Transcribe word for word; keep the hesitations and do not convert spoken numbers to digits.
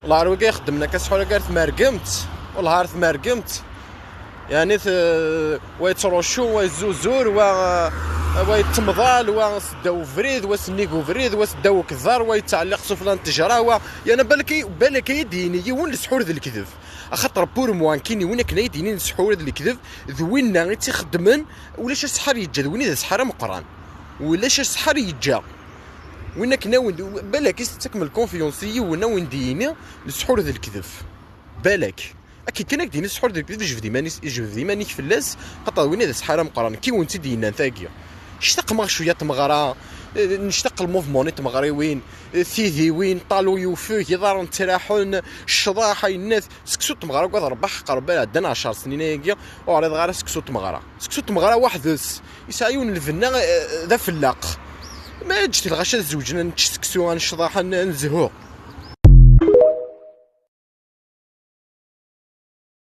Wellah ar wigi ixeddmen akka sḥur akka ar tmergemt. Wellah ar tmergemt. Yani, wa yettruccu, wa yezzuzur, wa wa yettemḍal, wa seddaw ubrid, wa sennig ubrid, wa seddaw ukḍar, wa yettɛelliq sufla n ttejra, wa yani balki balak ay d-yini yiwen lesḥur d lekdeb. Axaṭer pour moi nekkini win akken ay d-yinin lesḥur d lekdeb d winna i tt-ixeddmen. Ulac aseḥḥar yeǧǧa d win i d aseḥḥar ameqqran. Ulac aseḥḥar yeǧǧa. Win akken awen balak i s-tettakem lkonfyunṣ i yiwen awen d-yini lesḥur d lekdeb. Balak akken kan ak-d-yini lesḥur d lekdeb, jbed iman-is, jbed iman-ik fell-as. Xaṭer d win i d aseḥḥar ameqqran kiwen tt-id-yennan tagi. Ctaqmeɣ cwiya tmeɣra. Nectaq lmuvmun i tmeɣriwin, tidiwin, ṭalu yufeg, iḍarren ttraḥen, ccḍaḥ ayennat. Seksu tmeɣra agad rebbaḥ aqerba ɛeddan ɛecr snin ayagi. Ur ɛriḍeɣ ara seksu tmeɣra. Seksu tmeɣra waḥdes yesɛa yiwen lbenna d afellaq. Ma ǧǧet lɣaci ad zewǧen ad nečč seksu ad necḍaḥ ad nezhu.